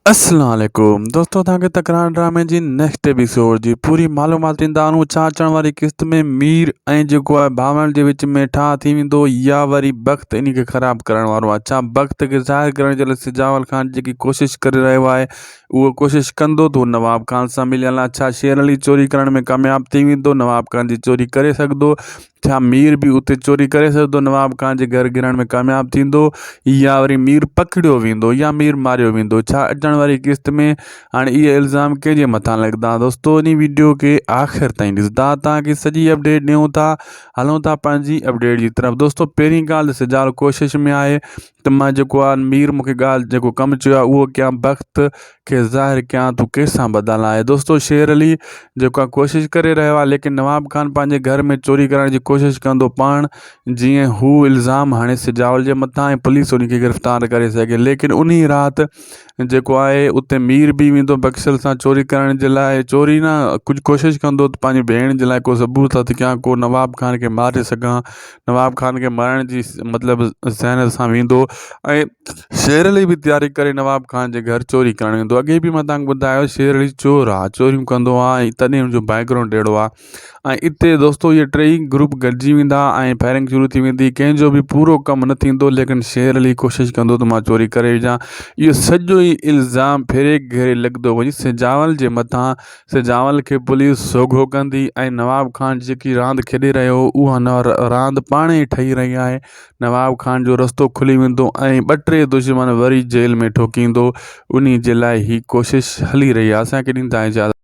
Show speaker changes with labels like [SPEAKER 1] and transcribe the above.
[SPEAKER 1] السلام عليڪم دوستو توهان کي تڪرار ڊرامي جي نيڪسٽ ايپيسوڊ جي پوري معلومات ڏيندا آهيون ڇا اچڻ واري قسط ۾ مير ۽ جيڪو آهي ڀاوڻ جي وچ ۾ ٺاهه ٿي ويندو يا وري بخت انهي کي خراب ڪرڻ وارو آهي ڇا بخت کي ظاهر ڪرڻ جي لاء سجاول خان جيڪي ڪوشش ڪري رهيو آهي اهو ڪوشش ڪندو ته هو نواب خان سان مليل آهي ڇا شير علي چوري ڪرڻ ۾ ڪامياب ٿي ويندو نواب خان جي چوري ڪري سگهندو ڇا مير به اتي چوري ڪري سگهندو نواب خان جي گهر گهرڻ ۾ ڪامياب ٿيندو يا وري مير پڪڙيو ويندو يا مير ماريو ويندو ڇا اچڻ واري قسط ۾ هاڻي اهي الزام ڪنهن جي مٿان لڳندا دوستو انهي ويڊيو کي آخر تائين ڏسندا توهان کي سڄي اپڊيٽ ڏيون ٿا هلون ٿا پنهنجي اپڊيٽ جي طرف دوستو پهرين ڳالهه سجال ڪوشش ۾ آهي ته مان جيڪو آ مير مونکي ڳالهه جيڪو ڪم چيو آ اهو ڪيان بخت کي ظاهر ڪيان تون ڪنهن سان بدل آهي دوستو شير علي جيڪو آ ڪوشش ڪري رهيو آ ليڪن نواب خان پنهنجي گهر ۾ چوري ڪرڻ جي ڪوشش ڪندو پاڻ جيئن هو الزام هڻي سجاول جي مٿان ۽ پوليس ان کي گرفتار ڪري سگهي ليڪن انهي رات جيڪو آهي اتي مير به ويندو بخشل سان چوري ڪرڻ جي لاء چوري نه ڪجهه ڪوشش ڪندو ته پنهنجي ڀيڻ جي لاء ڪو ثبوت هٿ ڪيان ڪو نواب خان کي ماري سگهان نواب خان کي مارڻ جي مطلب ذهن سان ويندو ۽ شير علي به تياري ڪري نواب خان جي گهر چوري ڪرڻ ويندو اڳي به مان تهانکي ٻڌايو شير علي چور آ چوريون ڪندو آ ۽ تڏهن ان جو بيڪ گرائونڊ اهڙو آ ۽ اتي دوستو اهي ٽئي گروپ گڏجي ويندا ۽ فائرنگ شروع ٿي ويندي ڪنهن جو به پورو ڪم نه ٿيندو ليڪن شير علي ڪوشش ڪندو ته مان چوري ڪري وجهان اهو سڄو ئي الزام ڦيري گهيري لڳندو وڃي سجاول جي مٿان سجاول کي پوليس سوگهو ڪندي ۽ نواب خان جيڪي راند کيڏي رهيو هو اها راند پاڻ ئي ٺهي رهي آهي نواب خان جو رستو کلي ويندو ۽ ٻه ٽي دشمن وري جيل ۾ ٺوڪيندو انهي جي لاء هي ڪوشش هلي رهي آهي اسان کي ڏيندا اجازت.